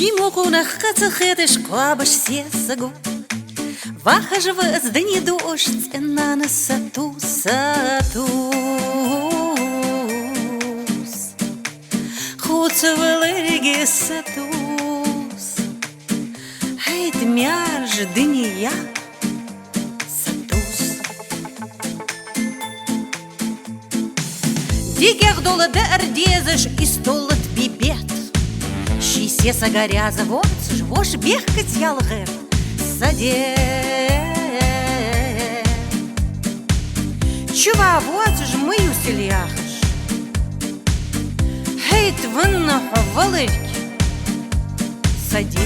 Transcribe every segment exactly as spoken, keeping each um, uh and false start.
Ши мукъуна хацахеташ къоабаш сесагу. Вахажва аз дунья душ цӀенана сату, сату. Хуцваларги сатус. Хьайт мярж дунья сатус. Дикагъ дола дардезаш истолат бибет. Ши сесаг аряза воцаж, вош бехкат ялгъер. Саде. Чува воцаж муюсил яхаш. Хьайт ванна хьо валарг. Саде.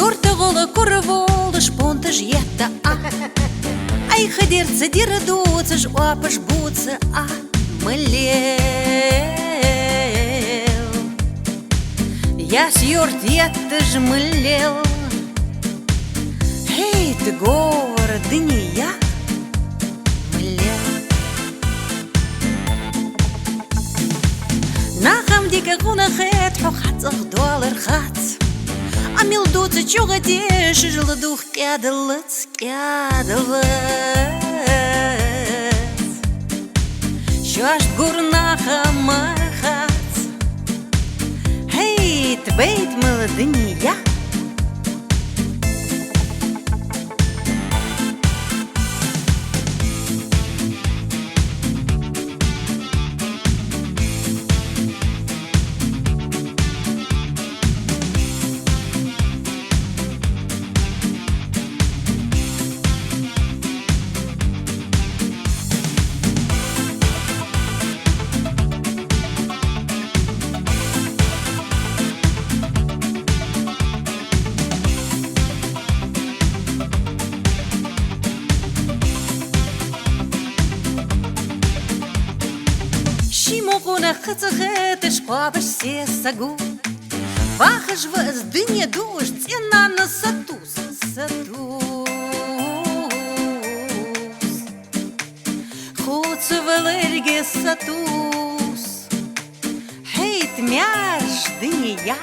Юрта гъола кура волаш понтаж етта а. Ай хадер цадира дуцаж, оапаш буца а. Милел. Яс юрт еттаж милел. Хьайт говра дунья милел. Нахам дика гъунахет хьо хацӀах долар хац. Амил дуца чугъа тешаж ладух кӀядалац, кӀядалац. Шоашт гур нахама хац. Хьайт бейт мала дунья. Ши мукъуна хацахеташ къоабаш сесагу. Вахажва аз дунья душ цӀенана сатус, сатус. Хуцваларги сатус. Хьайт мярж дунья.